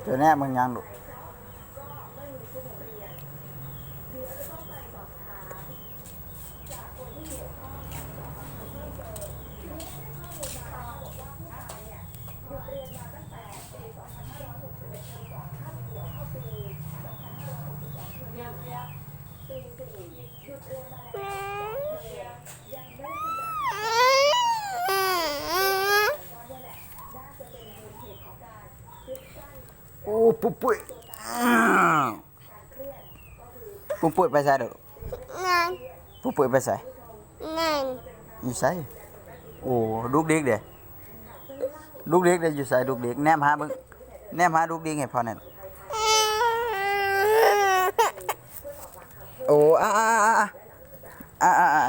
ເຈົ້າແນມເບິ່ງຫຍັງລູກ? ໂອ້ ປຸ້ມປຸ້ຍ ປຸ້ມປຸ້ຍໄປໃສເດີ້? ນັ້ນ ປຸ້ມປຸ້ຍໄປໃສ? ນັ້ນ ຢູ່ໃສ? ໂອ້ ດຸກດິກເດ້ ດຸກດິກເດ້ ຢູ່ໃສດຸກດິກ? ແນມຫາເບິ່ງ ແນມຫາດຸກດິກໃຫ້ພໍ່ແດ່. ໂອ້ ອາ ອາ ອາ ອາ ອາ ອາ